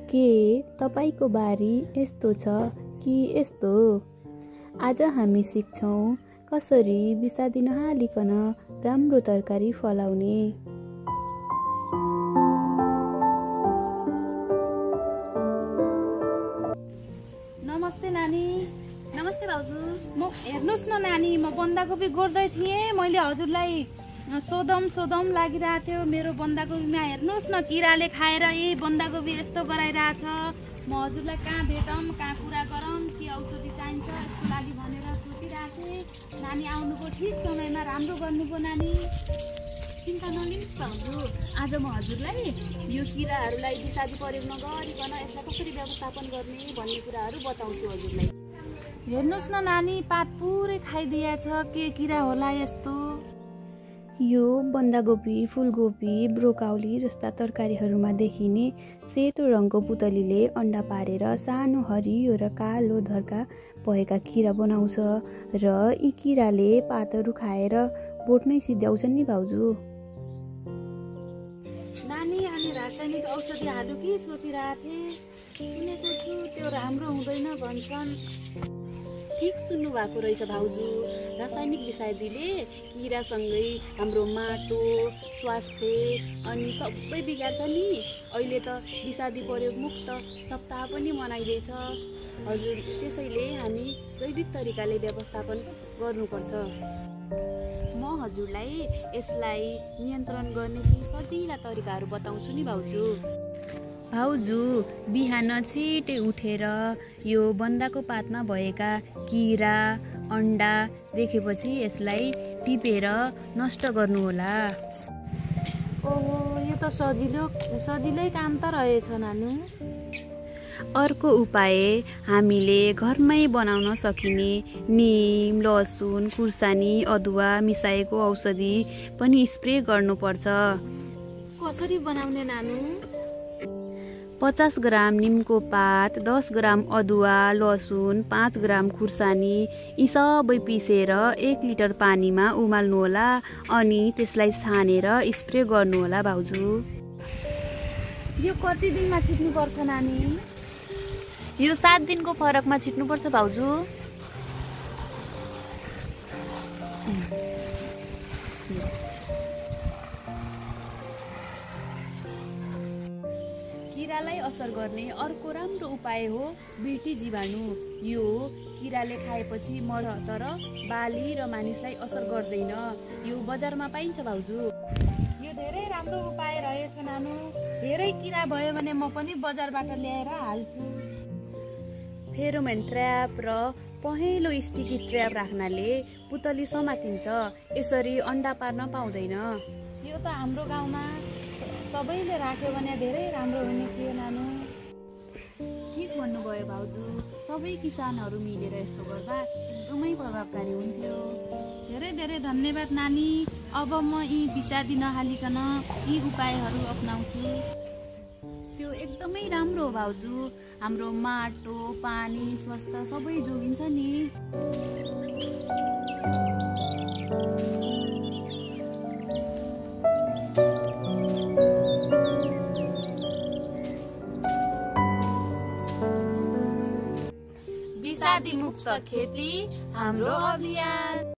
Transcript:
के तपाईको बारी यस्तो छ कि यस्तो? आज हामी सिक्छौँ कसरी बिसादी नहालिकन राम्रो तरकारी फलाउने। नमस्ते नानी। नमस्ते भाउजू। हेर्नुहोस् न नानी, म बन्दाकोपी गोड्दै थिएँ। मैले हजुरलाई सोधम लागिरहेको थियो। मेरो बन्दाकोपीमा हेर्नुहोस् न, किराले खाएर यही बन्दाकोपी यस्तो गराइरहेछ। म हजुरलाई कहाँ भेटौँ, कहाँ कुरा गरौँ, के औषधि चाहिन्छ यसको लागि भनेर सोचिरहेको थिएँ। नानी आउनुभयो ठिक समयमा, राम्रो गर्नुभयो नानी। चिन्ता नलिनुहोस् भाउजू, आज म हजुरलाई यो किराहरूलाई बिसादी प्रयोग नगरिकन यसलाई कसरी व्यवस्थापन गर्ने भन्ने कुराहरू बताउँछु हजुरलाई। हेर्नुहोस् न नानी, पात पुरै खाइदिएछ। के किरा होला यस्तो? यो बन्दाकोपी, फुलकोपी, ब्रोकाउली जस्ता तरकारीहरूमा देखिने सेतो रङको पुतलीले अन्डा पारेर सानो हरियो र कालो धर्का भएका किरा बनाउँछ र यी किराले पातहरू खाएर बोट नै सिध्याउँछन् नि भाउजू। नानी, अनि रासायनिक औषधि हालु कि सोचिरहेको थिएँ। सुनेको छु त्यो राम्रो हुँदैन भन्छन्। ठिक सुन्नु भएको रहेछ भाउजू। रासायनिक विषादीले किरासँगै हाम्रो माटो, स्वास्थ्य अनि सबै बिगार्छ नि। अहिले त विषादी प्रयोग मुक्त सप्ताह पनि मनाइँदैछ हजुर। त्यसैले हामी जैविक तरिकाले व्यवस्थापन गर्नुपर्छ। म हजुरलाई यसलाई नियन्त्रण गर्ने केही सजिला तरिकाहरू बताउँछु नि भाउजू। भाउजू, बिहान छिटै उठेर यो बन्दाको पातमा भएका किरा, अन्डा देखेपछि यसलाई टिपेर नष्ट गर्नुहोला। ओहो, यो त सजिलै काम त रहेछ नानु। अर्को उपाय, हामीले घरमै बनाउन सकिने निम, लसुन, खुर्सानी, अदुवा मिसाएको औषधि पनि स्प्रे गर्नुपर्छ। कसरी बनाउने नानु? 50 ग्राम निमको पात, 10 ग्राम अदुवा, लसुन, 5 ग्राम खुर्सानी यी सबै पिसेर 1 लिटर पानीमा उमाल्नुहोला अनि त्यसलाई छानेर स्प्रे गर्नुहोला भाउजू। यो कति दिनमा छिट्नुपर्छ नानी? यो 7 दिनको फरकमा छिट्नुपर्छ भाउजू। किरालाई असर गर्ने अर्को राम्रो उपाय हो बिटी जीवाणु। यो किराले खाएपछि मर्छ तर बाली र मानिसलाई असर गर्दैन। यो बजारमा पाइन्छ भाउजू। यो धेरै राम्रो उपाय रहेछ नानु। धेरै किरा भयो भने म पनि बजारबाट ल्याएर हाल्छु। फेरोमेन ट्र्याप र पहेँलो स्टिकी ट्र्याप राख्नाले पुतली समातिन्छ। यसरी अन्डा पार्न पाउँदैन। यो त हाम्रो गाउँमा सबैले राख्यो भने धेरै राम्रो हुने थियो नानु। ठिक भन्नुभयो भाउजू। सबै किसानहरू मिलेर यस्तो गर्दा एकदमै प्रभावकारी हुन्थ्यो। धेरै धेरै धन्यवाद नानी। अब म यी विषादी नहालिकन यी उपायहरू अपनाउँछु। त्यो एकदमै राम्रो हो भाउजू। हाम्रो माटो, पानी, स्वास्थ्य सबै जोगिन्छ नि। विषादी मुक्त खेती हाम्रो अभियान।